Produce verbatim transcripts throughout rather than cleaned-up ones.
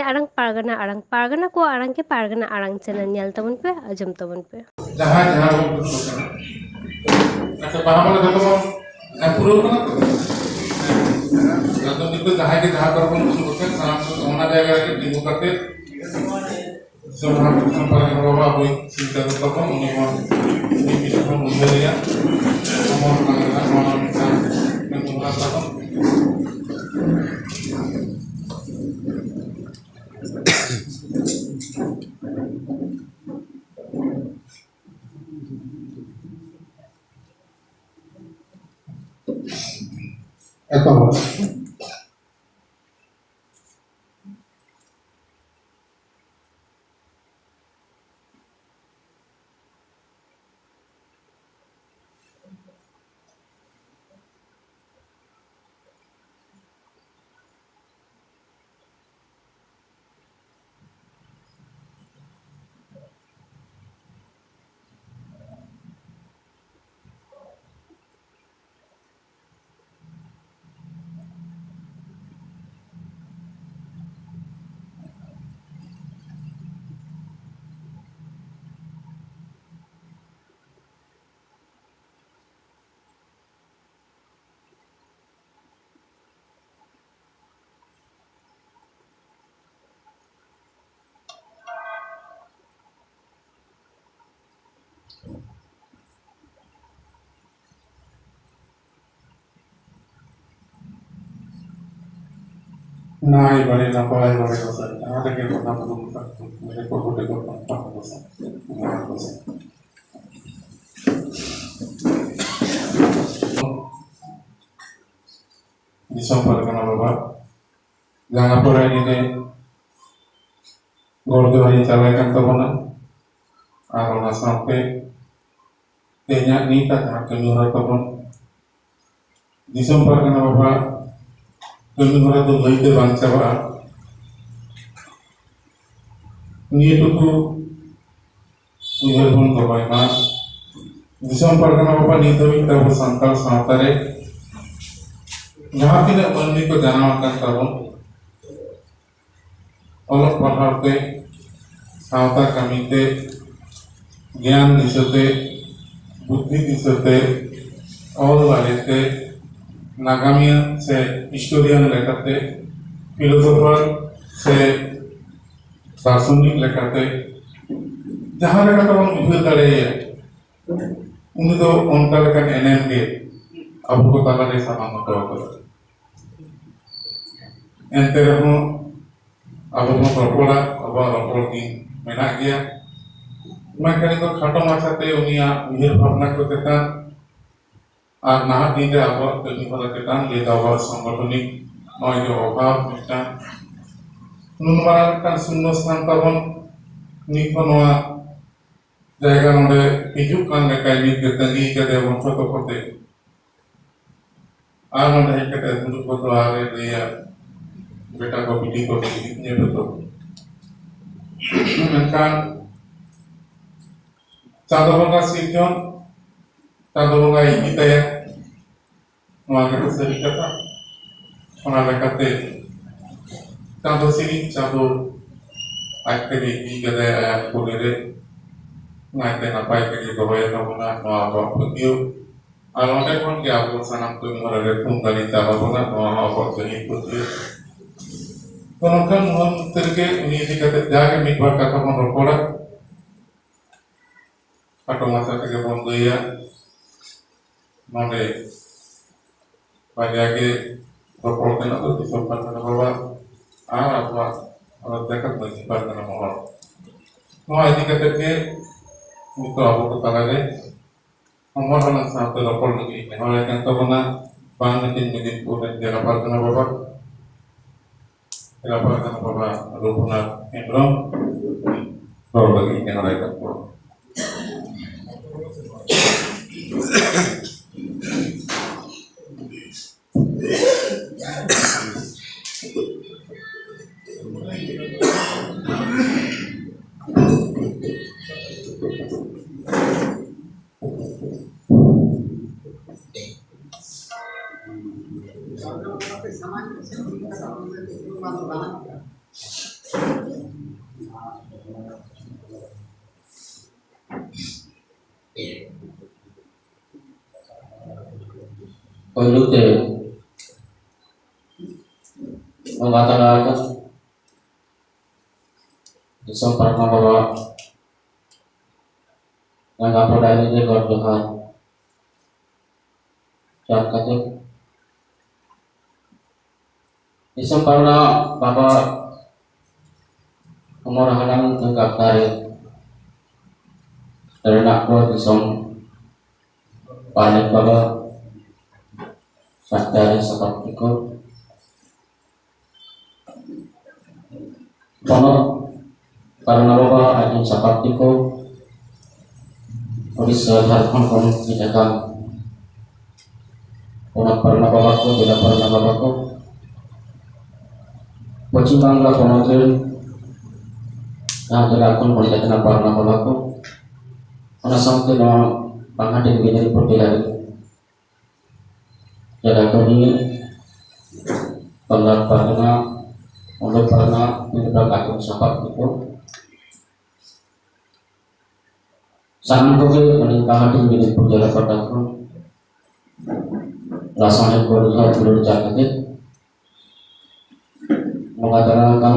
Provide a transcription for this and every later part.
ᱟᱲᱟᱝ ᱯᱟᱨᱜᱟᱱᱟ ᱟᱲᱟᱝ, ᱯᱟᱨᱜᱟᱱᱟ ᱠᱚᱣᱟᱜ ᱟᱲᱟᱝ ᱜᱮ ᱯᱟᱨᱜᱟᱱᱟ ᱟᱲᱟᱝ ᱪᱮᱱᱮᱞ ᱧᱮᱞ ᱛᱟᱵᱚᱱ ᱯᱮ, ᱟᱸᱡᱚᱢ ᱛᱟᱵᱚᱱ ᱯᱮ᱾ ᱡᱟᱦᱟᱸᱭ ᱡᱟᱦᱟᱸ ᱵᱚᱱ ᱠᱩᱥᱤᱜ ᱠᱟᱱᱟ᱾ ᱟᱪᱪᱷᱟ, ᱵᱟᱦᱟ ᱢᱟᱞᱟ ᱡᱚᱛᱚ ᱵᱚᱱ ᱮᱢ ᱯᱩᱨᱟᱹᱣ ᱠᱟᱱᱟ ᱛᱚ? ᱟᱫᱚ ᱱᱤᱛᱚᱜ ᱡᱟᱦᱟᱸᱭ ᱜᱮ ᱡᱟᱦᱟᱸ ᱠᱚᱨᱮ ᱵᱚᱱ ᱫᱩᱲᱩᱵ ᱟᱠᱟᱱ, ᱥᱟᱱᱟᱢ ᱠᱚ ᱚᱱᱟ ᱡᱟᱭᱜᱟ ᱨᱮᱜᱮ ᱛᱤᱸᱜᱩ ᱠᱟᱛᱮ ᱥᱚᱵᱷᱟ ᱥᱚᱢᱯᱟᱫᱚᱠ ᱵᱟᱵᱟ ᱵᱚᱭ ᱪᱤᱱᱛᱟᱹ ᱠᱚ ᱛᱟᱵᱚᱱ, ᱩᱱᱤ ᱦᱚᱸ ᱩᱱᱤ ᱢᱤᱫ ᱦᱚᱲ ᱩᱭᱦᱟᱹᱨᱮᱭᱟ᱾ ᱚᱢᱚᱨ ᱠᱟᱱᱟ ᱱᱚᱣᱟ ᱢᱤᱫᱴᱟᱝ ᱢᱮᱱ ᱡᱚᱝ ᱠᱟᱱ ᱛᱟᱵᱚᱱ᱾ ᱮᱛᱚᱦᱚᱵ᱾ ᱱᱟᱭ ᱵᱟᱲᱮ ᱱᱟᱯᱟᱭ ᱵᱟᱲᱮ ᱜᱚᱸᱥᱟᱭ, ᱡᱟᱦᱟᱸ ᱨᱮᱜᱮ ᱵᱚᱸᱜᱟ ᱵᱩᱨᱩ ᱢᱮᱱᱟᱜ ᱠᱚ, ᱢᱮᱱᱟᱜ ᱠᱚ, ᱜᱚᱰᱮ ᱠᱚ, ᱯᱟᱢᱯᱟ ᱠᱚ ᱜᱚᱸᱥᱟᱭ, ᱵᱚᱸᱜᱟ ᱜᱚᱸᱥᱟᱭ᱾ ᱫᱤᱥᱚᱢ ᱯᱟᱨᱜᱟᱱᱟ ᱵᱟᱵᱟ, ᱡᱟᱦᱟᱸ ᱯᱚᱨᱮ ᱧᱤᱫᱟᱹ ᱜᱚᱲ ᱡᱚᱦᱟᱨᱤᱧ ᱪᱟᱞᱟᱭ ᱠᱟᱱ ᱛᱟᱵᱚᱱᱟ, ᱟᱨ ᱚᱱᱟ ᱥᱟᱶᱛᱮ ᱛᱮᱦᱮᱧᱟᱜ ᱱᱤᱛᱟᱜ ᱡᱟᱦᱟᱸ ᱠᱟᱹᱢᱤ ᱦᱚᱨᱟ ᱛᱟᱵᱚᱱ, ᱫᱤᱥᱚᱢ ᱯᱟᱨᱜᱟᱱᱟ ᱵᱟᱵᱟ ᱠᱟᱹᱢᱤ ᱦᱚᱨᱟ ᱫᱚ ᱞᱟᱹᱭᱛᱮ ᱵᱟᱝ ᱪᱟᱵᱟᱜᱼᱟ᱾ ᱱᱤᱭᱟᱹ ᱴᱩᱠᱩ ᱩᱭᱦᱟᱹᱨ ᱵᱚᱱ ᱫᱚᱦᱚᱭ ᱢᱟ᱾ ᱫᱤᱥᱚᱢ ᱯᱟᱨᱜᱟᱱᱟ ᱵᱟᱵᱟ ᱱᱤᱛ ᱦᱟᱹᱵᱤᱡ ᱛᱮ ᱟᱵᱚ ᱥᱟᱱᱛᱟᱲ ᱥᱟᱶᱛᱟ ᱨᱮ ᱡᱟᱦᱟᱸ ᱛᱤᱱᱟᱹᱜ ᱢᱟᱹᱱᱢᱤ ᱠᱚ ᱡᱟᱱᱟᱢ ᱟᱠᱟᱱ ᱛᱟᱵᱚᱱ, ᱚᱞᱚᱜ ᱯᱟᱲᱦᱟᱣ ᱛᱮ, ᱥᱟᱶᱛᱟ ᱠᱟᱹᱢᱤ ᱛᱮ, ᱜᱮᱭᱟᱱ ᱫᱤᱥᱟᱹ ᱛᱮ, ᱵᱩᱫᱽᱫᱷᱤ ᱫᱤᱥᱟᱹ ᱛᱮ, ᱚᱞ ᱫᱟᱲᱮ ᱛᱮ, ᱱᱟᱜᱟᱢᱤᱭᱟᱹ ᱥᱮ ᱦᱤᱥᱴᱳᱨᱤᱭᱟᱱ ᱞᱮᱠᱟᱛᱮ, ᱯᱷᱤᱞᱳᱥᱚᱯᱷᱟᱨ ᱥᱮ ᱫᱟᱨᱥᱚᱱᱤᱠ ᱞᱮᱠᱟᱛᱮ, ᱡᱟᱦᱟᱸ ᱞᱮᱠᱟᱛᱮ ᱵᱚᱱ ᱩᱭᱦᱟᱹᱨ ᱫᱟᱲᱮᱭᱟᱭᱟ, ᱩᱱᱤ ᱫᱚ ᱚᱱᱠᱟ ᱞᱮᱠᱟᱱ ᱮᱱᱮᱢ ᱜᱮ ᱟᱵᱚ ᱠᱚ ᱛᱟᱞᱟᱨᱮ ᱥᱟᱢᱟᱝ ᱦᱚᱴᱚ ᱟᱠᱟᱫᱟ᱾ ᱮᱱᱛᱮ ᱨᱮᱦᱚᱸ ᱟᱵᱚ ᱵᱚᱱ ᱨᱚᱯᱚᱲᱟ, ᱟᱵᱚᱣᱟᱜ ᱨᱚᱯᱚᱲ ᱫᱤᱱ ᱢᱮᱱᱟᱜ ᱜᱮᱭᱟ᱾ ᱢᱮᱱᱠᱷᱟᱱ ᱱᱤᱛᱚᱜ ᱠᱷᱟᱴᱚ ᱢᱟᱪᱷᱟᱛᱮ ᱩᱱᱤᱭᱟᱜ ᱩᱭᱦᱟᱹᱨ ᱵᱷᱟᱵᱽᱱᱟ ᱠᱚ ᱪᱮᱛᱟᱱ ᱟᱨ ᱱᱟᱦᱟᱜ ᱫᱤᱱ ᱨᱮ ᱟᱵᱚᱣᱟᱜ ᱠᱟᱹᱢᱤ ᱦᱚᱨᱟ ᱪᱮᱛᱟᱱ ᱞᱟᱹᱭ ᱫᱚ ᱟᱵᱚᱣᱟᱜ ᱥᱚᱝᱜᱚᱴᱷᱚᱱᱤᱠ ᱱᱚᱜᱼᱚᱭ ᱡᱮ ᱚᱵᱷᱟᱵᱽ ᱢᱤᱫᱴᱟᱝ ᱱᱩᱱ ᱢᱟᱨᱟᱝ ᱢᱤᱫᱴᱟᱝ ᱥᱩᱱᱱᱚ ᱥᱛᱷᱟᱱ ᱛᱟᱵᱚᱱ, ᱱᱤᱛ ᱦᱚᱸ ᱱᱚᱣᱟ ᱡᱟᱭᱜᱟ ᱱᱚᱰᱮ ᱦᱤᱡᱩᱜ ᱠᱟᱱ ᱞᱮᱠᱟᱭ ᱱᱤᱛ ᱜᱮ ᱛᱟᱺᱜᱤ ᱠᱟᱫᱮᱭᱟ ᱵᱚᱱ ᱡᱷᱚᱛᱚ ᱠᱚᱛᱮ᱾ ᱟᱨ ᱱᱚᱰᱮ ᱦᱮᱡ ᱠᱟᱛᱮ ᱫᱩᱲᱩᱵ ᱜᱚᱫᱚᱜᱼᱟ ᱟᱨ ᱮ ᱞᱟᱹᱭᱟ, "ᱵᱮᱴᱟ ᱠᱚ, ᱵᱤᱴᱤ ᱠᱚ, ᱤᱫᱤ ᱠᱤᱧᱟ ᱯᱮ ᱛᱚ?" ᱢᱮᱱᱠᱷᱟᱱ ᱪᱟᱸᱫᱚ ᱵᱚᱸᱜᱟ ᱥᱤᱨᱡᱚᱱ, ᱪᱟᱸᱫᱚ ᱵᱚᱸᱜᱟᱭ ᱤᱫᱤ ᱛᱟᱭᱟ, ᱱᱚᱣᱟ ᱜᱮ ᱥᱟᱹᱨᱤ ᱠᱟᱛᱷᱟ᱾ ᱚᱱᱟ ᱞᱮᱠᱟᱛᱮ ᱪᱟᱸᱫᱚ ᱥᱤᱨᱤᱧ ᱪᱟᱸᱫᱚ ᱟᱡ ᱛᱮᱜᱮ ᱤᱫᱤ ᱠᱟᱫᱟᱭ ᱟᱭᱟᱜ ᱠᱚᱞᱮ ᱨᱮ, ᱱᱟᱭᱛᱮ ᱱᱟᱯᱟᱭ ᱛᱮᱜᱮ ᱫᱚᱦᱚᱭᱮᱫ ᱛᱟᱵᱚᱱᱟ, ᱱᱚᱣᱟ ᱟᱵᱚᱣᱟᱜ ᱯᱟᱹᱛᱭᱟᱹᱣ᱾ ᱟᱨ ᱚᱸᱰᱮ ᱠᱷᱚᱱ ᱜᱮ ᱟᱵᱚ ᱥᱟᱱᱟᱢ ᱠᱟᱹᱢᱤ ᱦᱚᱨᱟ ᱨᱮ ᱛᱷᱩᱢ ᱫᱟᱲᱮ ᱪᱟᱞ ᱟᱵᱚᱱᱟ, ᱱᱚᱣᱟ ᱦᱚᱸ ᱟᱵᱚᱣᱟᱜ ᱜᱟᱹᱦᱤᱨ ᱯᱟᱹᱛᱭᱟᱹᱣ᱾ ᱛᱚ ᱱᱚᱝᱠᱟᱱ ᱢᱩᱦᱩᱨ ᱢᱚᱫᱽᱫᱷᱮ ᱨᱮᱜᱮ ᱩᱱᱤ ᱤᱫᱤ ᱠᱟᱛᱮ ᱡᱟᱜᱮ ᱢᱤᱫ ᱵᱟᱨ ᱠᱟᱛᱷᱟ ᱵᱚᱱ ᱨᱚᱯᱚᱲᱟ, ᱠᱷᱟᱴᱚ ᱢᱟᱪᱷᱟ ᱛᱮᱜᱮ ᱵᱚᱱ ᱞᱟᱹᱭᱟ᱾ ᱱᱚᱰᱮ ᱵᱟᱨᱭᱟ ᱜᱮ ᱨᱚᱯᱚᱲ ᱛᱮᱱᱟᱜ ᱫᱚ ᱫᱤᱥᱚᱢ ᱯᱟᱨᱜᱟᱱᱟ ᱵᱟᱵᱟ ᱟᱨ ᱟᱵᱚᱣᱟᱜ ᱡᱟᱠᱟᱛ ᱢᱟᱹᱡᱷᱤ ᱯᱟᱨᱜᱟᱱᱟ ᱢᱚᱦᱚᱞ᱾ ᱱᱚᱣᱟ ᱤᱫᱤ ᱠᱟᱛᱮ ᱜᱮ ᱱᱤᱛᱚᱜ ᱟᱵᱚ ᱠᱚ ᱛᱟᱞᱟᱨᱮ ᱦᱚᱢᱚᱨ ᱟᱱᱟᱜ ᱥᱟᱶᱛᱮ ᱨᱚᱯᱚᱲ ᱞᱟᱹᱜᱤᱫ ᱱᱮᱦᱚᱨ ᱟᱭ ᱠᱟᱱ ᱛᱟᱵᱚᱱᱟ ᱵᱟᱝ ᱢᱤᱫᱴᱤᱱ ᱢᱤᱫᱤᱱ ᱯᱩᱨ ᱨᱮᱱ ᱡᱮᱞᱟ ᱯᱟᱨᱜᱟᱱᱟ ᱵᱟᱵᱟ, ᱡᱮᱞᱟ ᱯᱟᱨᱜᱟᱱᱟ ᱵᱟᱵᱟ ᱨᱚᱜᱷᱩᱱᱟᱛᱷ ᱦᱮᱢᱵᱨᱚᱢ ᱨᱚᱲ ᱞᱟᱹᱜᱤᱫ ᱱᱮᱦᱚᱨ ᱟᱭ ᱠᱟᱱ ᱛᱟᱵᱚᱱᱟ᱾ ᱯᱳᱭᱞᱳ ᱛᱮ ᱵᱚᱸᱜᱟ ᱛᱟᱞᱟ ᱟᱠᱟᱱ ᱫᱤᱥᱚᱢ ᱯᱟᱨᱜᱟᱱᱟ ᱵᱟᱵᱟ ᱡᱟᱸᱜᱟ ᱯᱚᱰᱟᱭ ᱨᱮ ᱜᱚᱰ ᱡᱚᱦᱟᱨ ᱡᱚᱦᱟᱨ ᱠᱟᱛᱮ, ᱫᱤᱥᱚᱢ ᱯᱟᱨᱜᱟᱱᱟ ᱵᱟᱵᱟ ᱚᱢᱚᱨ ᱦᱟᱲᱟᱢ ᱜᱟᱵᱫᱟ ᱨᱮ ᱨᱮᱱᱟᱜ ᱠᱚ ᱫᱤᱥᱚᱢ ᱯᱟᱨᱟᱱᱤᱠ ᱵᱟᱵᱟ ᱥᱟᱠᱛᱟ ᱨᱮ ᱥᱟᱯᱟᱵ ᱛᱮᱠᱚ ᱯᱚᱱᱚᱛ ᱯᱟᱨᱜᱟᱱᱟ ᱵᱟᱵᱟ ᱟᱡ ᱨᱮᱱ ᱥᱟᱯᱟᱵ ᱛᱮᱠᱚ ᱩᱲᱤᱥᱥᱟ ᱡᱷᱟᱲᱠᱷᱚᱸᱰ ᱠᱷᱚᱱ ᱦᱮᱡ ᱟᱠᱟᱱ ᱯᱚᱱᱚᱛ ᱯᱟᱨᱜᱟᱱᱟ ᱵᱟᱵᱟ ᱠᱚ, ᱡᱮᱞᱟ ᱯᱟᱨᱜᱟᱱᱟ ᱵᱟᱵᱟ ᱠᱚ, ᱯᱚᱪᱷᱤᱢ ᱵᱟᱝᱞᱟ ᱯᱚᱱᱚᱛ ᱨᱮᱱ ᱡᱟᱦᱟᱸ ᱡᱮᱞᱟ ᱠᱷᱚᱱ ᱵᱚᱱ ᱦᱮᱡ ᱟᱠᱟᱱᱟ ᱯᱟᱨᱜᱟᱱᱟ ᱵᱟᱵᱟ ᱠᱚ, ᱚᱱᱟ ᱥᱟᱶᱛᱮ ᱱᱚᱣᱟ ᱵᱟᱝᱦᱟᱴᱤ ᱢᱮᱫᱤᱱᱤᱯᱩᱨ ᱡᱮᱞᱟ ᱨᱮ ᱡᱟᱭᱜᱟ ᱠᱟᱹᱢᱤ, ᱯᱟᱞᱟᱴ ᱯᱟᱨᱜᱟᱱᱟ, ᱚᱸᱰᱮ ᱯᱟᱨᱜᱟᱱᱟ, ᱢᱤᱫ ᱵᱟᱨ ᱟᱛᱳ ᱥᱟᱯᱟᱵ ᱠᱚ᱾ ᱥᱟᱱᱟᱢ ᱠᱚᱜᱮ ᱟᱹᱞᱤᱧ ᱯᱟᱦᱴᱟ ᱢᱮᱫᱤᱱᱤᱯᱩᱨ ᱡᱮᱞᱟ ᱯᱟᱦᱴᱟ ᱠᱷᱚᱱ ᱞᱟᱥᱟᱲᱦᱮᱫ ᱠᱚ ᱡᱚᱦᱟᱨ ᱫᱩᱞᱟᱹᱲ ᱪᱟᱞ ᱠᱟᱛᱮ ᱵᱚᱸᱜᱟ ᱛᱟᱞᱟ ᱟᱠᱟᱱ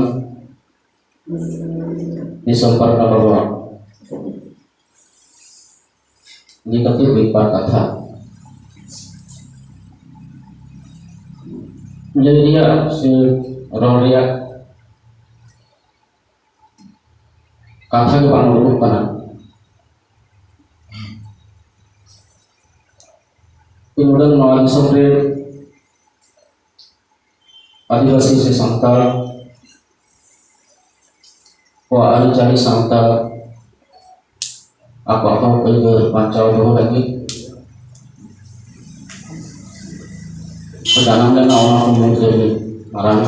ᱫᱤᱥᱚᱢ ᱯᱟᱨᱜᱟᱱᱟ ᱵᱟᱵᱟ ᱤᱫᱤ ᱠᱟᱛᱮ ᱢᱤᱫ ᱵᱟᱨ ᱠᱟᱛᱷᱟ ᱞᱟᱹᱭ ᱨᱮᱭᱟᱜ ᱥᱮ ᱨᱚᱲ ᱨᱮᱭᱟᱜ ᱠᱟᱛᱷᱟ ᱜᱮ ᱵᱟᱝ ᱩᱰᱩᱠᱚᱜ ᱠᱟᱱᱟ᱾ ᱛᱤᱱ ᱩᱰᱟᱹᱝ ᱱᱚᱣᱟ ᱫᱤᱥᱚᱢ ᱨᱮ ᱟᱹᱫᱤᱵᱟᱹᱥᱤ ᱥᱮ ᱥᱟᱱᱛᱟᱲ ᱠᱚᱣᱟᱜ ᱟᱹᱨᱤᱪᱟᱹᱞᱤ, ᱥᱟᱶᱛᱟ, ᱟᱠᱚᱣᱟᱜ ᱦᱚᱠ ᱟᱹᱭᱫᱟᱹᱨ ᱵᱟᱧᱪᱟᱣ ᱫᱚᱦᱚ ᱞᱟᱹᱜᱤᱫ ᱠᱚ ᱡᱟᱱᱟᱢ ᱞᱮᱱᱟ, ᱚᱱᱟ ᱠᱚ ᱢᱩᱫᱽᱨᱮ ᱢᱤᱫ ᱢᱟᱨᱟᱝ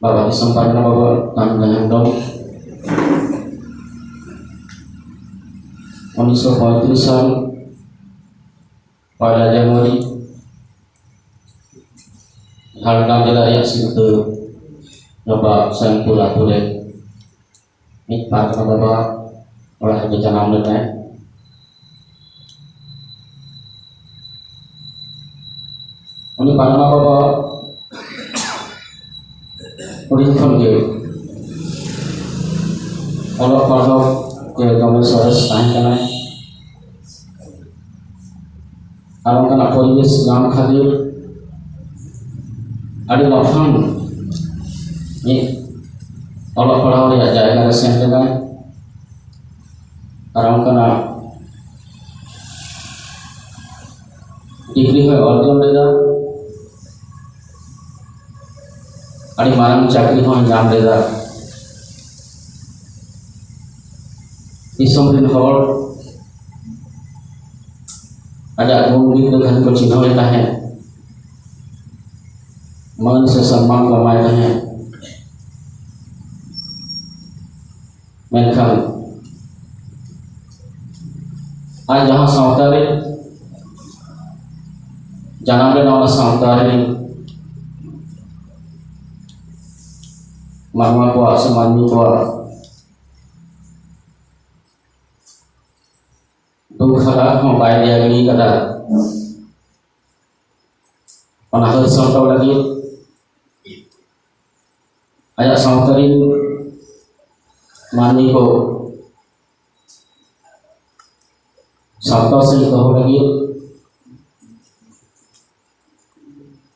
ᱵᱟᱵᱟ ᱫᱤᱥᱚᱢ ᱯᱟᱨᱜᱟᱱᱟ ᱵᱟᱵᱟ ᱠᱟᱹᱱᱩ ᱜᱟᱭᱟᱱ ᱫᱚ ᱩᱱᱤᱥᱥᱚ ᱯᱚᱸᱭᱛᱨᱤᱥ ᱥᱟᱞ ᱯᱚᱭᱞᱟ ᱡᱟᱱᱩᱣᱟᱨᱤ ᱡᱷᱟᱲᱜᱨᱟᱢ ᱡᱮᱞᱟ ᱨᱮᱭᱟᱜ ᱥᱤᱞᱫᱟᱹ ᱱᱚᱵᱟ ᱥᱟᱭᱤᱱᱯᱩᱨ ᱟᱛᱳ ᱨᱮ ᱢᱤᱫ ᱯᱟᱨᱜᱟᱱᱟ ᱵᱟᱵᱟ ᱚᱲᱟᱜ ᱨᱮ ᱡᱟᱱᱟᱢ ᱞᱮᱱᱟᱭ᱾ ᱩᱱᱤ ᱯᱟᱨᱢᱟ ᱵᱟᱵᱟ ᱦᱩᱰᱤᱧ ᱠᱷᱚᱱ ᱜᱮ ᱚᱞᱚᱜ ᱯᱟᱲᱦᱟᱣ ᱛᱮ ᱫᱚᱢᱮ ᱥᱚᱨᱮᱥ ᱛᱟᱦᱮᱸ ᱠᱟᱱᱟᱭ᱾ ᱟᱨ ᱚᱱᱠᱟᱱᱟᱜ ᱯᱚᱨᱤᱵᱮᱥ ᱧᱟᱢ ᱠᱷᱟᱹᱛᱤᱨ ᱟᱹᱰᱤ ᱞᱟᱯᱷᱟᱝ ᱢᱤᱫ ᱚᱞᱚᱜ ᱯᱟᱲᱦᱟᱣ ᱨᱮᱭᱟᱜ ᱡᱟᱭᱜᱟ ᱨᱮ ᱥᱮᱱ ᱞᱮᱱᱟᱭ᱾ ᱟᱨ ᱚᱱᱠᱟᱱᱟᱜ ᱰᱤᱜᱽᱨᱤ ᱦᱚᱸᱭ ᱚᱨᱡᱚᱱ ᱞᱮᱫᱟ᱾ ᱟᱹᱰᱤ ᱢᱟᱨᱟᱝ ᱪᱟᱹᱠᱨᱤ ᱦᱚᱸᱭ ᱧᱟᱢ ᱞᱮᱫᱟ᱾ ᱫᱤᱥᱚᱢ ᱨᱮᱱ ᱦᱚᱲ ᱟᱡᱟᱜ ᱜᱩᱱ ᱵᱤᱨᱫᱟᱹ ᱠᱷᱟᱱ ᱠᱚ ᱪᱤᱱᱦᱟᱹᱣᱮ ᱛᱟᱦᱮᱸᱫ, ᱢᱟᱹᱱ ᱥᱮ ᱥᱚᱱᱢᱟᱱ ᱠᱚ ᱮᱢᱟᱭ ᱛᱟᱦᱮᱸᱫ᱾ ᱢᱮᱱᱠᱷᱟᱱ ᱟᱡ ᱡᱟᱦᱟᱸ ᱥᱟᱶᱛᱟ ᱨᱮ ᱡᱟᱱᱟᱢ ᱞᱮᱱᱟ, ᱚᱱᱟ ᱥᱟᱶᱛᱟ ᱨᱮ ᱢᱟᱱᱣᱟ ᱠᱚᱣᱟᱜ ᱥᱮ ᱢᱟᱹᱱᱢᱤ ᱠᱚᱣᱟᱜ ᱫᱩᱠ ᱦᱟᱞᱟ ᱦᱚᱸ ᱵᱟᱭ ᱫᱮᱭᱟ ᱜᱤᱰᱤ ᱠᱟᱫᱟ᱾ ᱚᱱᱟ ᱦᱟᱹᱨ ᱥᱟᱢᱴᱟᱣ ᱞᱟᱹᱜᱤᱫ ᱟᱡᱟᱜ ᱥᱟᱶᱛᱟ ᱨᱤᱱ ᱢᱟᱹᱱᱢᱤ ᱠᱚ ᱥᱟᱢᱴᱟᱣ ᱥᱟᱺᱦᱤᱡ ᱫᱚᱦᱚ ᱞᱟᱹᱜᱤᱫ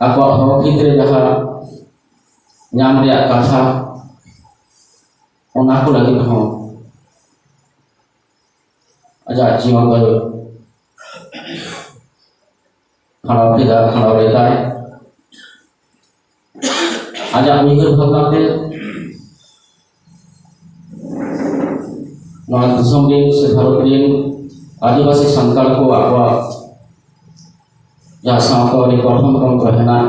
ᱟᱠᱚᱣᱟᱜ ᱦᱚᱠ ᱦᱤᱛ ᱨᱮ ᱡᱟᱦᱟᱸ ᱧᱟᱢ ᱨᱮᱭᱟᱜ ᱠᱟᱛᱷᱟ, ᱚᱱᱟ ᱠᱚ ᱞᱟᱹᱜᱤᱫ ᱦᱚᱸ ᱟᱡᱟᱜ ᱡᱤᱭᱚᱱ ᱫᱚᱭ ᱠᱷᱟᱸᱰᱟᱣ ᱠᱮᱫᱟ, ᱠᱷᱟᱸᱰᱟᱣ ᱞᱮᱫᱟᱭ᱾ ᱟᱡᱟᱜ ᱩᱭᱦᱟᱹᱨ ᱵᱷᱟᱵᱽᱱᱟ ᱛᱮ ᱱᱚᱣᱟ ᱫᱤᱥᱚᱢ ᱨᱮᱱ ᱥᱮ ᱵᱷᱟᱨᱚᱛ ᱨᱮᱱ ᱟᱹᱫᱤᱵᱟᱹᱥᱤ ᱥᱟᱱᱛᱟᱲ ᱠᱚ ᱟᱠᱚᱣᱟᱜ ᱡᱟᱦᱟᱸ ᱥᱟᱶᱛᱟ ᱟᱹᱨᱤ ᱜᱚᱴᱷᱚᱱ ᱛᱚᱱᱛᱨᱚ ᱦᱮᱱᱟᱜ,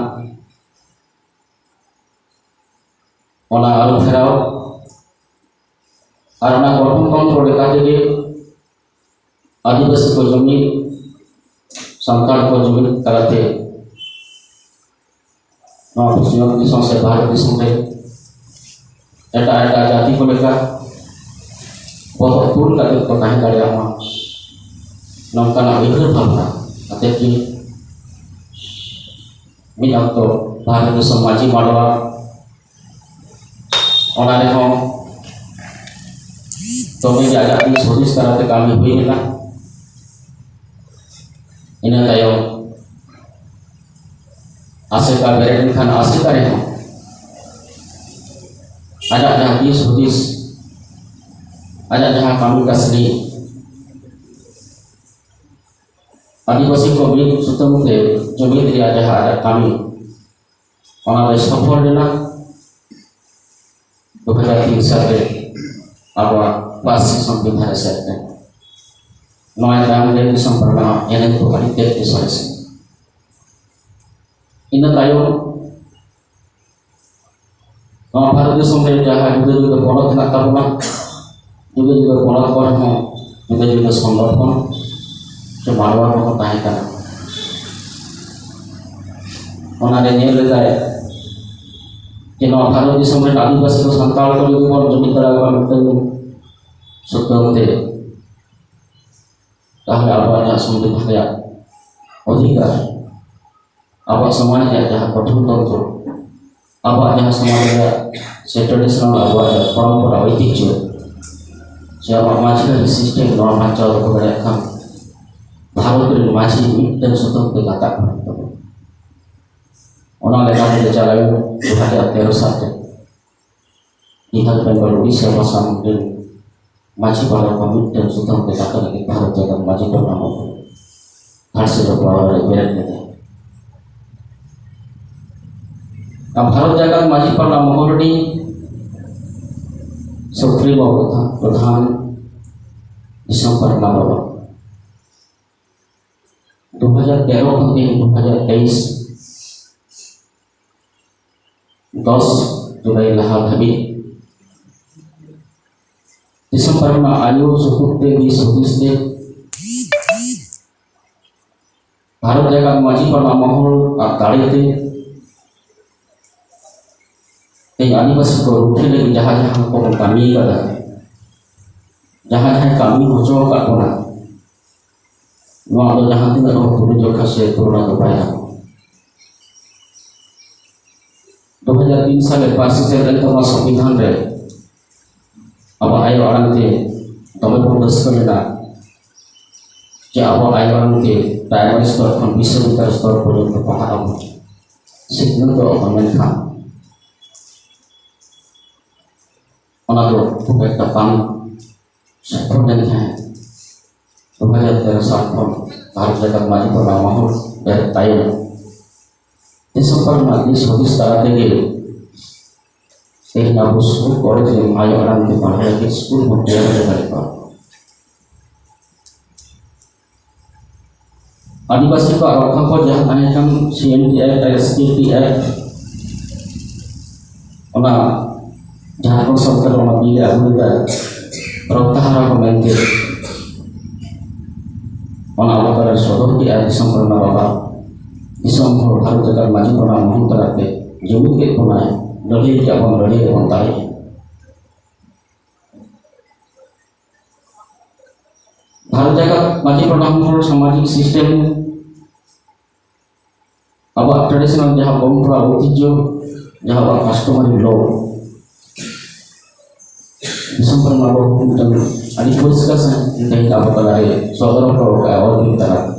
ᱚᱱᱟ ᱟᱹᱨᱩ ᱯᱷᱮᱨᱟᱣ ᱟᱨ ᱚᱱᱟ ᱜᱚᱴᱷᱚᱱ ᱛᱚᱱᱛᱨᱚ ᱞᱮᱠᱟ ᱛᱮᱜᱮ ᱟᱹᱫᱤᱵᱟᱹᱥᱤ ᱠᱚ ᱡᱩᱢᱤᱫ, ᱥᱟᱱᱛᱟᱲ ᱠᱚ ᱡᱩᱢᱤᱫ ᱛᱟᱞᱟᱛᱮ ᱱᱚᱣᱟ ᱥᱤᱧᱚᱛ ᱫᱤᱥᱚᱢ ᱥᱮ ᱵᱷᱟᱨᱚᱛ ᱫᱤᱥᱚᱢ ᱨᱮ ᱮᱴᱟᱜ ᱮᱴᱟᱜ ᱡᱟᱹᱛᱤ ᱠᱚ ᱞᱮᱠᱟ ᱵᱚᱦᱚᱜ ᱛᱩᱞ ᱠᱟᱛᱮ ᱠᱚ ᱛᱟᱦᱮᱸ ᱫᱟᱲᱮᱭᱟᱜ ᱢᱟ, ᱱᱚᱝᱠᱟᱱᱟᱜ ᱩᱭᱦᱟᱹᱨ ᱵᱷᱟᱵᱽᱱᱟ ᱠᱟᱛᱮ ᱜᱮ ᱢᱤᱫ ᱚᱠᱛᱚ ᱵᱷᱟᱨᱚᱛ ᱫᱤᱥᱚᱢ ᱢᱟᱹᱡᱷᱤ ᱢᱟᱰᱣᱟ, ᱚᱱᱟ ᱨᱮᱦᱚᱸ ᱫᱚᱢᱮ ᱜᱮ ᱟᱡᱟᱜ ᱫᱤᱥ ᱦᱩᱫᱤᱥ ᱛᱟᱞᱟᱛᱮ ᱠᱟᱹᱢᱤ ᱦᱩᱭ ᱞᱮᱱᱟ᱾ ᱤᱱᱟᱹ ᱛᱟᱭᱚᱢ ᱟᱥᱮᱠᱟ ᱵᱮᱨᱮᱫ ᱞᱮᱱᱠᱷᱟᱱ ᱟᱥᱮᱠᱟ ᱨᱮᱦᱚᱸ ᱟᱡᱟᱜ ᱡᱟᱦᱟᱸ ᱫᱤᱥ ᱦᱩᱫᱤᱥ, ᱟᱡᱟᱜ ᱡᱟᱦᱟᱸ ᱠᱟᱹᱢᱤ ᱠᱟᱹᱥᱱᱤ, ᱟᱹᱫᱤᱵᱟᱹᱥᱤ ᱠᱚ ᱢᱤᱫ ᱥᱩᱛᱟᱹᱢ ᱛᱮ ᱡᱩᱢᱤᱫ ᱨᱮᱭᱟᱜ ᱡᱟᱦᱟᱸ ᱟᱡᱟᱜ ᱠᱟᱹᱢᱤ, ᱚᱱᱟ ᱫᱚ ᱥᱚᱯᱷᱚᱞ ᱞᱮᱱᱟ᱾ ᱫᱩ ᱦᱟᱡᱟᱨ ᱛᱤᱱ ᱥᱟᱞ ᱨᱮ ᱟᱵᱚᱣᱟᱜ ᱯᱟᱹᱨᱥᱤ ᱥᱚᱝᱵᱤᱫᱷᱟᱱ ᱨᱮ ᱥᱮᱞᱮᱫ ᱞᱮᱱᱟ᱾ ᱱᱚᱣᱟ ᱛᱟᱭᱚᱢ ᱨᱮ ᱫᱤᱥᱚᱢ ᱯᱟᱨᱜᱟᱱᱟ ᱮᱱᱮᱢ ᱠᱚ ᱟᱹᱰᱤ ᱛᱮᱫ ᱜᱮ ᱥᱚᱨᱮᱥ ᱮᱱᱟ᱾ ᱤᱱᱟᱹ ᱛᱟᱭᱚᱢ ᱱᱚᱣᱟ ᱵᱷᱟᱨᱚᱛ ᱫᱤᱥᱚᱢ ᱨᱮ ᱡᱟᱦᱟᱸ ᱡᱩᱫᱟᱹ ᱡᱩᱫᱟᱹ ᱯᱚᱱᱚᱛ ᱦᱮᱱᱟᱜ ᱛᱟᱵᱚᱱᱟ, ᱡᱩᱫᱟᱹ ᱡᱩᱫᱟᱹ ᱯᱚᱱᱚᱛ ᱠᱚᱨᱮ ᱦᱚᱸ ᱡᱩᱫᱟᱹ ᱡᱩᱫᱟᱹ ᱥᱚᱝᱜᱚᱴᱷᱚᱱ ᱥᱮ ᱢᱟᱰᱣᱟ ᱠᱚᱦᱚᱸ ᱛᱟᱦᱮᱸ ᱠᱟᱱᱟ᱾ ᱚᱱᱟᱨᱮ ᱧᱮᱞ ᱞᱮᱫᱟᱭ ᱡᱮ ᱱᱚᱣᱟ ᱵᱷᱟᱨᱚᱛ ᱫᱤᱥᱚᱢ ᱨᱮᱱ ᱟᱹᱫᱤᱵᱟᱹᱥᱤ ᱠᱚ, ᱥᱟᱱᱛᱟᱲ ᱠᱚ ᱡᱩᱫᱤ ᱵᱚᱱ ᱡᱩᱢᱤᱫ ᱫᱟᱲᱮᱭᱟᱠᱚᱣᱟ ᱢᱤᱫᱴᱟᱝ ᱥᱩᱛᱟᱹᱢ ᱛᱮ, ᱛᱟᱦᱞᱮ ᱟᱵᱚᱣᱟᱜ ᱡᱟᱦᱟᱸ ᱥᱚᱝᱵᱤᱫᱷᱟᱱ ᱨᱮᱭᱟᱜ ᱚᱫᱷᱤᱠᱟᱨ, ᱟᱵᱚᱣᱟᱜ ᱥᱚᱢᱟᱡᱽ ᱨᱮᱭᱟᱜ ᱡᱟᱦᱟᱸ ᱜᱚᱴᱷᱚᱱ ᱛᱚᱱᱛᱨᱚ, ᱟᱵᱚᱣᱟᱜ ᱡᱟᱦᱟᱸ ᱥᱚᱢᱟᱡᱽ ᱨᱮᱭᱟᱜ ᱥᱮ traditional, ᱟᱵᱚᱣᱟᱜ ᱡᱟᱦᱟᱸ ᱯᱚᱨᱚᱢᱯᱚᱨᱟ ᱳᱭᱛᱤᱦᱡᱚ, ᱥᱮ ᱟᱵᱚᱣᱟᱜ ᱢᱟᱹᱡᱷᱤ ᱟᱹᱨᱤ system, ᱱᱚᱣᱟ ᱵᱟᱧᱪᱟᱣ ᱫᱚᱦᱚ ᱫᱟᱲᱮᱭᱟᱜ ᱠᱷᱟᱱ ᱵᱷᱟᱨᱚᱛ ᱨᱮᱱ ᱢᱟᱹᱡᱷᱤ ᱢᱤᱫᱴᱟᱝ ᱥᱩᱛᱟᱹᱢ ᱛᱮ ᱜᱟᱛᱟᱜ ᱠᱟᱱ ᱛᱟᱵᱚᱱᱟ᱾ ᱚᱱᱟ ᱞᱮᱠᱟᱛᱮ ᱪᱟᱞᱟᱣᱮᱱ ᱫᱩ ᱦᱟᱡᱟᱨ ᱛᱮᱨᱚ ᱥᱟᱞ ᱨᱮ ᱵᱤᱦᱟᱨ, ᱵᱮᱝᱜᱚᱞ, ᱩᱲᱤᱥᱥᱟ ᱵᱷᱟᱥᱟ ᱢᱚᱱᱰᱚᱞ ᱢᱟᱹᱡᱷᱤ ᱯᱟᱨᱜᱟᱱᱟ ᱠᱚ ᱢᱤᱫᱴᱟᱝ ᱥᱩᱛᱟᱹᱢ ᱛᱮ ᱜᱟᱛᱮ ᱞᱟᱹᱜᱤᱫ ᱵᱷᱟᱨᱚᱛ ᱡᱟᱠᱟᱛ ᱢᱟᱹᱡᱷᱤ ᱯᱟᱨᱜᱟᱱᱟ ᱢᱚᱦᱚᱞ ᱜᱷᱟᱴᱥᱤᱞᱟᱹ ᱯᱟᱲᱟ ᱨᱮ ᱵᱮᱨᱮᱫ ᱞᱮᱫᱟ᱾ ᱟᱨ ᱵᱷᱟᱨᱚᱛ ᱡᱟᱠᱟᱛ ᱢᱟᱹᱡᱷᱤ ᱯᱟᱨᱜᱟᱱᱟ ᱢᱚᱦᱚᱞ ᱨᱤᱱᱤᱡ ᱥᱩᱯᱨᱤᱢᱳ ᱯᱨᱚᱫᱷᱟᱱ, ᱯᱨᱚᱫᱷᱟᱱ ᱫᱤᱥᱚᱢ ᱯᱟᱨᱜᱟᱱᱟ ᱵᱟᱵᱟ ᱫᱩ ᱦᱟᱡᱟᱨ ᱛᱮᱨᱚ ᱠᱷᱚᱱ ᱛᱮᱦᱮᱧ ᱫᱩ ᱦᱟᱡᱟᱨ ᱛᱮᱭᱤᱥ ᱫᱚᱥ ᱡᱩᱞᱟᱭ ᱞᱟᱦᱟ ᱫᱷᱟᱹᱵᱤᱡ ᱫᱤᱥᱚᱢ ᱯᱟᱨᱜᱟᱱᱟ ᱟᱭᱳ ᱥᱩᱛᱩᱜ ᱛᱮ, ᱫᱤᱥ ᱦᱩᱫᱤᱥ ᱛᱮ ᱵᱷᱟᱨᱚᱛ ᱡᱟᱠᱟᱛ ᱢᱟᱹᱡᱷᱤ ᱯᱟᱨᱜᱟᱱᱟ ᱢᱚᱦᱚᱞ ᱟᱨ ᱫᱟᱲᱮ ᱛᱮ ᱛᱮᱦᱮᱧ ᱟᱹᱫᱤᱵᱟᱹᱥᱤ ᱠᱚ ᱨᱩᱠᱷᱤᱭᱟᱹ ᱞᱟᱹᱜᱤᱫ ᱡᱟᱦᱟᱸ ᱡᱟᱦᱟᱸ ᱠᱚᱵᱚᱱ ᱠᱟᱹᱢᱤ ᱠᱟᱫᱟ, ᱡᱟᱦᱟᱸ ᱡᱟᱦᱟᱸᱭ ᱠᱟᱹᱢᱤ ᱦᱚᱪᱚ ᱟᱠᱟᱫ ᱵᱚᱱᱟ, ᱱᱚᱣᱟ ᱫᱚ ᱡᱟᱦᱟᱸ ᱛᱤᱱᱟᱹᱜ ᱨᱮᱦᱚᱸ ᱛᱩᱞᱟᱹᱡᱚᱠᱷᱟ ᱥᱮ ᱛᱩᱞᱚᱱᱟ ᱫᱚ ᱵᱟᱭ ᱜᱟᱱᱚᱜᱼᱟ᱾ ᱫᱩ ᱦᱟᱡᱟᱨ ᱛᱤᱱ ᱥᱟᱞ ᱨᱮ ᱯᱟᱹᱨᱥᱤ ᱥᱮᱞᱮᱫ ᱞᱮᱱ ᱛᱟᱵᱚᱱᱟ ᱥᱚᱝᱵᱤᱫᱷᱟᱱ ᱨᱮ᱾ ᱟᱵᱚ ᱟᱭᱳ ᱟᱲᱟᱝ ᱛᱮ ᱫᱚᱢᱮ ᱵᱚᱱ ᱨᱟᱹᱥᱠᱟᱹ ᱞᱮᱱᱟ ᱡᱮ ᱟᱵᱚ ᱟᱭᱳ ᱟᱲᱟᱝ ᱛᱮ ᱯᱨᱟᱭᱢᱟᱨᱤ ᱥᱛᱚᱨ ᱠᱷᱚᱱ ᱵᱤᱥᱥᱚᱵᱤᱫᱽᱫᱟᱞᱚᱭ ᱥᱛᱚᱨ ᱯᱚᱨᱡᱚᱱᱛᱚ ᱯᱟᱲᱦᱟᱜ ᱟᱵᱚᱱ, ᱥᱤᱠᱷᱱᱟᱹᱛᱚᱜ ᱟᱵᱚᱱ᱾ ᱢᱮᱱᱠᱷᱟᱱ ᱚᱱᱟ ᱫᱚ ᱠᱷᱩᱵ ᱮᱠᱴᱟ ᱵᱟᱝ ᱥᱚᱯᱷᱚᱞ ᱞᱮᱱ ᱛᱟᱦᱮᱸᱫ᱾ ᱫᱩ ᱦᱟᱡᱟᱨ ᱛᱮᱨᱚ ᱥᱟᱞ ᱠᱷᱚᱱ ᱵᱷᱟᱨᱚᱛ ᱡᱟᱠᱟᱛ ᱢᱟᱹᱡᱷᱤ ᱯᱟᱨᱜᱟᱱᱟ ᱢᱚᱦᱚᱞ ᱵᱮᱨᱮᱫ ᱛᱟᱭᱚᱢ ᱫᱤᱥᱚᱢ ᱯᱟᱨᱜᱟᱱᱟ ᱫᱤᱥ ᱦᱩᱫᱤᱥ ᱛᱟᱞᱟ ᱛᱮᱜᱮ ᱛᱮᱦᱮᱧ ᱟᱵᱚ ᱥᱠᱩᱞ ᱠᱚᱞᱮᱡᱽ ᱨᱮ ᱟᱭᱳ ᱟᱲᱟᱝ ᱛᱮ ᱯᱟᱲᱦᱟᱣ ᱞᱟᱹᱜᱤᱫ ᱥᱠᱩᱞ ᱵᱚᱱ ᱛᱮᱭᱟᱨ ᱫᱟᱲᱮ ᱠᱚᱣᱟ᱾ ᱟᱹᱫᱤᱵᱟᱹᱥᱤ ᱠᱚᱣᱟᱜ ᱨᱚᱠᱠᱷᱟ ᱠᱚ ᱡᱟᱦᱟᱸ ᱛᱟᱦᱮᱸ ᱠᱟᱱ ᱥᱤ ᱮᱱ ᱴᱤ ᱮᱠᱴ ᱟᱨ ᱮᱥ ᱴᱤ ᱮᱠᱴ, ᱚᱱᱟ ᱡᱷᱟᱲᱠᱷᱚᱸᱰ ᱥᱚᱨᱠᱟᱨ ᱚᱱᱟ ᱵᱤᱞ ᱮ ᱟᱹᱜᱩ ᱞᱮᱫᱟ, ᱯᱨᱚᱛᱛᱟᱦᱟᱨ ᱟᱠᱚ ᱢᱮᱱᱛᱮ ᱚᱱᱟ ᱚᱵᱚᱛᱟᱨ ᱮ ᱥᱚᱫᱚᱨ ᱠᱮᱫᱼᱟ ᱫᱤᱥᱚᱢ ᱯᱟᱨᱜᱟᱱᱟ ᱵᱟᱵᱟ᱾ ᱫᱤᱥᱚᱢ ᱦᱚᱲ ᱵᱷᱟᱨᱚᱛ ᱡᱟᱠᱟᱛ ᱢᱟᱹᱡᱷᱤ ᱯᱟᱨᱜᱟᱱᱟ ᱢᱚᱦᱚᱞ ᱛᱟᱞᱟᱛᱮ ᱡᱩᱢᱤᱫ ᱠᱮᱫ ᱵᱚᱱᱟᱭ, ᱞᱟᱹᱲᱦᱟᱹᱭ ᱠᱮᱫ ᱵᱚᱱ, ᱞᱟᱹᱲᱦᱟᱹᱭ ᱨᱮᱵᱚᱱ ᱫᱟᱲᱮᱭᱟᱜᱼᱟ᱾ ᱵᱷᱟᱨᱚᱛ ᱡᱟᱠᱟᱛ ᱢᱟᱹᱡᱷᱤ ᱯᱟᱨᱜᱟᱱᱟ ᱢᱚᱦᱚᱞ ᱥᱟᱢᱟᱡᱤᱠ ᱥᱤᱥᱴᱮᱢ, ᱟᱵᱚᱣᱟᱜ ᱴᱨᱮᱰᱤᱥᱚᱱᱟᱞ ᱡᱟᱦᱟᱸ ᱯᱚᱨᱚᱢᱯᱚᱨᱟ ᱳᱭᱛᱤᱡᱽᱡᱷᱚ, ᱡᱟᱦᱟᱸ ᱟᱵᱚᱣᱟᱜ ᱠᱟᱥᱴᱚᱢᱟᱨᱤ ᱞᱚ, ᱫᱤᱥᱚᱢ ᱯᱟᱨᱜᱟᱱᱟ ᱟᱵᱚ ᱢᱤᱫᱴᱟᱝ ᱟᱹᱰᱤ ᱯᱚᱨᱤᱥᱠᱟᱨ ᱥᱟᱺᱦᱤᱡ ᱛᱮᱦᱮᱧ ᱟᱵᱚ ᱛᱟᱞᱟᱨᱮ ᱥᱚᱫᱚᱨ ᱦᱚᱴᱚ ᱠᱟᱜᱼᱟ ᱚᱞ ᱵᱤᱞ ᱛᱟᱞᱟᱛᱮ᱾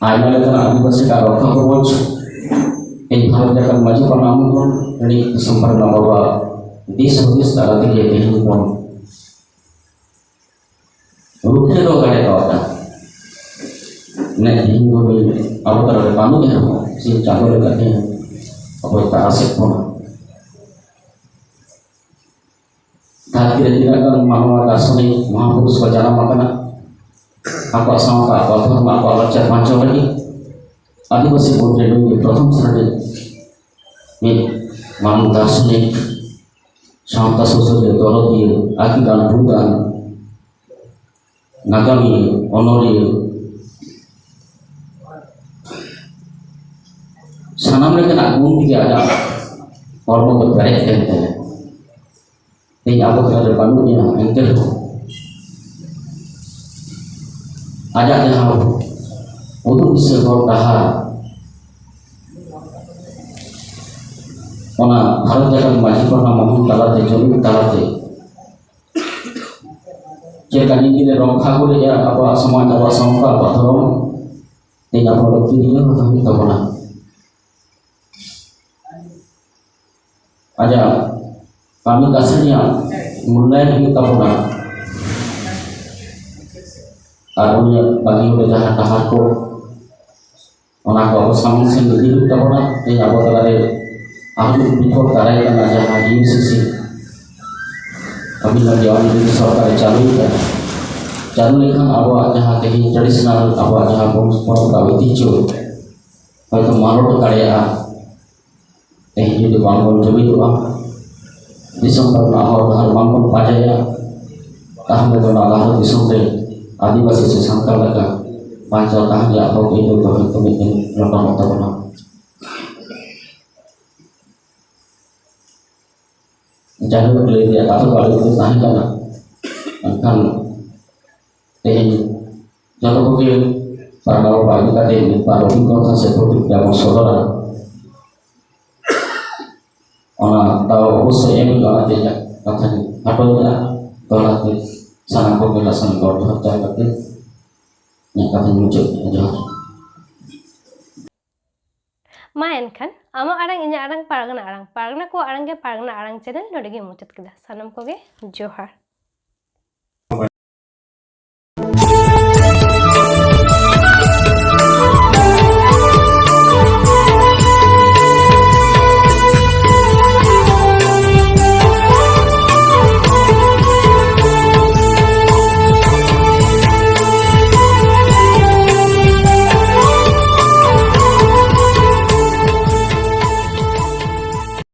ᱟᱭᱢᱟ ᱞᱮᱠᱟᱱᱟᱜ ᱟᱹᱫᱤᱵᱟᱹᱥᱤ ᱠᱚᱣᱟᱜ ᱨᱚᱠᱠᱷᱟ ᱠᱚᱵᱚᱪ ᱛᱮᱦᱮᱧ ᱵᱷᱟᱨᱚᱛ ᱡᱟᱠᱟᱛ ᱢᱟᱹᱡᱷᱤ ᱯᱟᱨᱜᱟᱱᱟ ᱢᱚᱦᱚᱞ ᱨᱤᱱᱤᱡ ᱫᱤᱥᱚᱢ ᱯᱟᱨᱜᱟᱱᱟ ᱵᱟᱵᱟ ᱫᱤᱥ ᱦᱩᱫᱤᱥ ᱛᱟᱞᱟ ᱛᱮᱜᱮ ᱛᱮᱦᱮᱧ ᱵᱚᱱ ᱨᱩᱠᱷᱤᱭᱟᱹ ᱫᱚᱦᱚ ᱫᱟᱲᱮ ᱠᱟᱣᱫᱟ᱾ ᱢᱮᱱ ᱛᱮᱦᱮᱧ ᱫᱚ ᱱᱩᱭ ᱟᱵᱚ ᱛᱟᱞᱟᱨᱮ ᱵᱟᱹᱱᱩᱜ ᱨᱮᱦᱚᱸ, ᱥᱤᱧ ᱪᱟᱸᱫᱳ ᱞᱮᱠᱟᱛᱮ ᱟᱵᱚᱭ ᱛᱟᱨᱟᱥᱮᱫ ᱵᱚᱱᱟ᱾ ᱫᱷᱟᱹᱨᱛᱤ ᱨᱮ ᱛᱤᱱᱟᱹᱜ ᱜᱟᱱ ᱢᱟᱱᱣᱟ ᱫᱟᱨᱥᱚᱱᱤᱠ ᱢᱚᱦᱟᱯᱩᱨᱩᱥ ᱠᱚ ᱡᱟᱱᱟᱢ ᱟᱠᱟᱱᱟ, ᱟᱠᱚᱣᱟᱜ ᱥᱟᱶᱛᱟ, ᱟᱠᱚᱣᱟᱜ ᱫᱷᱚᱨᱢ, ᱟᱠᱚᱣᱟᱜ ᱞᱟᱠᱪᱟᱨ ᱵᱟᱧᱪᱟᱣ ᱞᱟᱹᱜᱤᱫ ᱟᱹᱫᱤᱵᱟᱹᱥᱤ ᱢᱩᱫᱽᱨᱮ ᱱᱩᱭ ᱜᱮ ᱯᱨᱚᱛᱷᱚᱢ ᱥᱨᱮᱱᱤᱡ ᱢᱤᱫ ᱢᱟᱱ ᱫᱟᱨᱥᱚᱱᱤᱠ, ᱥᱟᱶᱛᱟ ᱥᱩᱥᱟᱹᱨᱤᱭᱟᱹ, ᱫᱚᱨᱚᱫᱤᱭᱟᱹ, ᱟᱹᱠᱤᱞᱟᱱ, ᱵᱩᱫᱷᱟᱱ, ᱱᱟᱜᱟᱢᱤᱭᱟᱹ, ᱚᱱᱚᱞᱤᱭᱟᱹ, ᱥᱟᱱᱟᱢ ᱞᱮᱠᱟᱱᱟᱜ ᱜᱩᱱ ᱛᱮᱜᱮ ᱟᱡᱟᱜ ᱦᱚᱲᱢᱚ ᱫᱚ ᱯᱮᱨᱮᱡ ᱞᱮᱱ ᱛᱟᱭᱟ᱾ ᱛᱮᱦᱮᱧ ᱟᱵᱚ ᱛᱟᱞᱟᱨᱮ ᱵᱟᱹᱱᱩᱜ ᱮᱭᱟ, ᱮᱱᱛᱮ ᱨᱮᱦᱚᱸ ᱟᱡᱟᱜ ᱡᱟᱦᱟᱸ ᱩᱫᱩᱜ ᱫᱤᱥᱟᱹ ᱦᱚᱨ ᱰᱟᱦᱟᱨ, ᱚᱱᱟ ᱵᱷᱟᱨᱚᱛ ᱡᱟᱠᱟᱛ ᱢᱟᱹᱡᱷᱤ ᱯᱟᱦᱴᱟ ᱢᱟᱹᱦᱤᱢ ᱛᱟᱞᱟᱛᱮ, ᱡᱩᱢᱤᱫ ᱛᱟᱞᱟᱛᱮ ᱪᱮᱫ ᱞᱮᱠᱟ ᱱᱤᱛ ᱫᱤᱱ ᱨᱚᱠᱷᱟ ᱠᱚ ᱞᱟᱹᱭᱟ ᱟᱵᱚᱣᱟᱜ ᱥᱚᱢᱟᱡᱽ, ᱟᱵᱚᱣᱟᱜ ᱥᱟᱶᱛᱟ, ᱟᱵᱚᱣᱟᱜ ᱫᱷᱚᱨᱚᱢ, ᱛᱮᱦᱮᱧ ᱟᱵᱚ ᱫᱚ ᱠᱤᱨᱤᱧ ᱦᱚᱸ ᱦᱩᱭᱩᱜ ᱛᱟᱵᱚᱱᱟ᱾ ᱟᱡᱟᱜ ᱠᱟᱹᱢᱤ ᱠᱟᱹᱥᱱᱤᱭᱟᱜ ᱢᱩᱞᱞᱟᱭᱚᱱ ᱦᱩᱭᱩᱜ ᱛᱟᱵᱚᱱᱟ᱾ ᱟᱨ ᱩᱱᱤᱭᱟᱜ ᱵᱟᱹᱜᱤ ᱦᱚᱴᱚ ᱡᱟᱦᱟᱸ ᱰᱟᱦᱟᱨ ᱠᱚ, ᱚᱱᱟ ᱠᱚ ᱟᱵᱚ ᱥᱟᱢᱟᱝ ᱥᱮᱱ ᱤᱫᱤ ᱦᱩᱭᱩᱜ ᱛᱟᱵᱚᱱᱟ᱾ ᱛᱮᱦᱮᱧ ᱟᱵᱚ ᱛᱟᱞᱟᱨᱮ ᱟᱨ ᱢᱤᱫ ᱵᱤᱯᱚᱫ ᱫᱟᱨᱟᱭ ᱠᱟᱱᱟ, ᱡᱟᱦᱟᱸ ᱤᱭᱩ ᱥᱤ ᱥᱤ ᱟᱹᱵᱤᱱ ᱞᱟᱹᱜᱤᱫ ᱟᱹᱰᱤ ᱡᱩᱫᱤ ᱥᱚᱨᱠᱟᱨᱮ ᱪᱟᱹᱞᱩᱭᱮᱫᱟ, ᱪᱟᱹᱞᱩ ᱞᱮᱠᱷᱟᱱ ᱟᱵᱚᱣᱟᱜ ᱡᱟᱦᱟᱸ ᱛᱮᱦᱮᱧ traditional, ᱟᱵᱚᱣᱟᱜ ᱡᱟᱦᱟᱸ ᱵᱚᱝᱥ ᱯᱚᱨᱚᱢᱯᱚᱨᱟ ᱳᱭᱛᱤᱦᱡᱚ ᱦᱚᱭᱛᱳ ᱢᱟᱞᱚᱴ ᱫᱟᱲᱮᱭᱟᱜᱼᱟ᱾ ᱛᱮᱦᱮᱧ ᱡᱩᱫᱤ ᱵᱟᱝᱵᱚᱱ ᱡᱩᱢᱤᱫᱚᱜᱼᱟ, ᱫᱤᱥᱚᱢ ᱨᱮᱱᱟᱜ ᱦᱚᱨ ᱰᱟᱦᱟᱨ ᱵᱟᱝᱵᱚᱱ ᱯᱟᱸᱡᱟᱭᱟ, ᱛᱟᱦᱚᱞᱮ ᱫᱚ ᱱᱚᱣᱟ ᱵᱷᱟᱨᱚᱛ ᱫᱤᱥᱚᱢ ᱨᱮ ᱟᱹᱫᱤᱵᱟᱹᱥᱤ ᱥᱮ ᱥᱟᱱᱛᱟᱲ ᱞᱮᱠᱟ ᱵᱟᱧᱪᱟᱣ ᱛᱟᱦᱮᱸ ᱨᱮᱭᱟᱜ ᱦᱚᱠ ᱟᱹᱭᱫᱟᱹᱨ ᱫᱚ ᱦᱚᱭᱛᱳ ᱢᱤᱫ ᱫᱤᱱ ᱞᱚᱴᱚᱢᱚᱜ ᱛᱟᱵᱚᱱᱟ᱾ ᱡᱟᱭᱦᱳᱠ, ᱞᱟᱹᱭ ᱨᱮᱭᱟᱜ ᱠᱟᱛᱷᱟ ᱫᱚ ᱟᱹᱰᱤ ᱩᱛᱟᱹᱨ ᱛᱟᱦᱮᱸ ᱠᱟᱱᱟ, ᱢᱮᱱᱠᱷᱟᱱ ᱛᱮᱦᱮᱧ ᱡᱚᱛᱚ ᱠᱚᱜᱮ ᱯᱟᱲᱦᱟᱣ ᱵᱟᱲᱟ ᱤᱫᱤ ᱠᱟᱛᱮ ᱢᱤᱫ ᱵᱟᱨ ᱚᱵᱷᱤᱜᱽᱜᱚᱛᱟ ᱥᱮ ᱯᱨᱚᱛᱤᱠᱨᱤᱭᱟ ᱵᱚᱱ ᱥᱚᱫᱚᱨᱟ, ᱚᱱᱟ ᱫᱟᱣ ᱚᱵᱚᱥᱥᱳᱭ ᱮᱢ ᱦᱩᱭᱩᱜᱼᱟ᱾ ᱚᱱᱟᱛᱮ ᱤᱧᱟᱹᱜ ᱠᱟᱛᱷᱟᱧ ᱠᱷᱟᱴᱚᱭᱮᱫᱼᱟ᱾ ᱫᱚᱦᱲᱟ ᱛᱮ ᱥᱟᱱᱟᱢ ᱠᱚᱜᱮ ᱞᱟᱥᱟᱱ ᱜᱚᱰ ᱡᱚᱦᱟᱨ ᱪᱟᱞ ᱠᱟᱛᱮ ᱤᱧᱟᱹᱜ ᱠᱟᱛᱷᱟᱧ ᱢᱩᱪᱟᱹᱫ ᱮᱫᱟ᱾ ᱡᱚᱦᱟᱨ᱾ ᱢᱟ ᱮᱱᱠᱷᱟᱱ, ᱟᱢᱟᱜ ᱟᱲᱟᱝ, ᱤᱧᱟᱹᱜ ᱟᱲᱟᱝ, ᱯᱟᱨᱜᱟᱱᱟ ᱟᱲᱟᱝ, ᱯᱟᱨᱜᱟᱱᱟ ᱠᱚᱣᱟᱜ ᱟᱲᱟᱝ ᱜᱮ ᱯᱟᱨᱜᱟᱱᱟ ᱟᱲᱟᱝ channel ᱱᱚᱰᱮ ᱜᱮ ᱢᱩᱪᱟᱹᱫ ᱠᱮᱫᱟ᱾ ᱥᱟᱱᱟᱢ ᱠᱚᱜᱮ ᱡᱚᱦᱟᱨ᱾